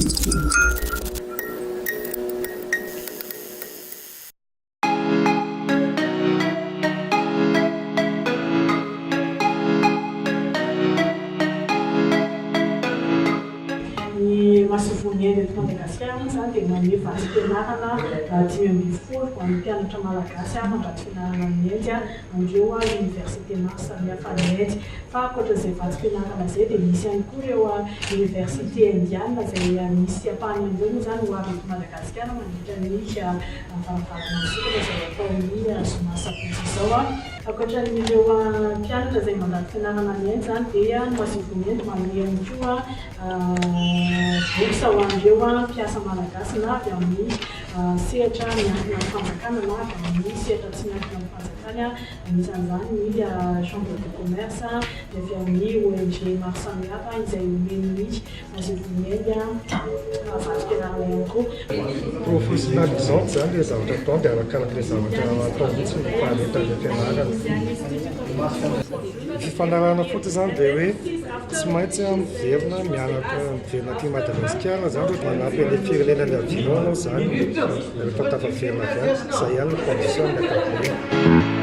Ny masoivohon'ny Inde eto Madagasikara moa izany dia manome vatsim-pianarana 15 ho an'ny mpianatra malagasy mandrato fianarana any Inde amin'ireo oniversite maro samihafa any Inde. Fa ankoatra izay vatsim-pianarana izay dia misy ihany koa ireo oniversite indiana izay misy ampahany amin'ireo moa izany ho avy eto Madagasikara mandritra ny varavarana misokatra izay hatao ny zoma sabotsy izao. Ankoatra an'ireo mpianatra izay mandalo fianarana any Inde izany dia ny masoivohon'i Inde manome ihany koa bourse ho an'ireo mpiasa malagasy na avy amin'ny sehatra miankina amin'ny fanjakana na avy amin'ny sehatra tsy miankina amin'ny fanjakana, anisan'izany ny chambre de commerce, ny avy amin'ny ONG maro samihafa izay omen'ny masoivohon'i Inde vatsim-pianarana ihany koa. Professionnalisante izany ilay zavatra atao dia arakaraka ilay zavatra atao mihitsy ny faharetan'ilay fianarana. Ny fifanarahana fotsiny izany dia hoe tsy maintsy miverina mianatra miverina aty Madagasikara izany rehefa manampy an'ilay firenena niavianao ianao izany rehefa tafaverina avy any. Izay ihany no condition amin'ny ankapobeny.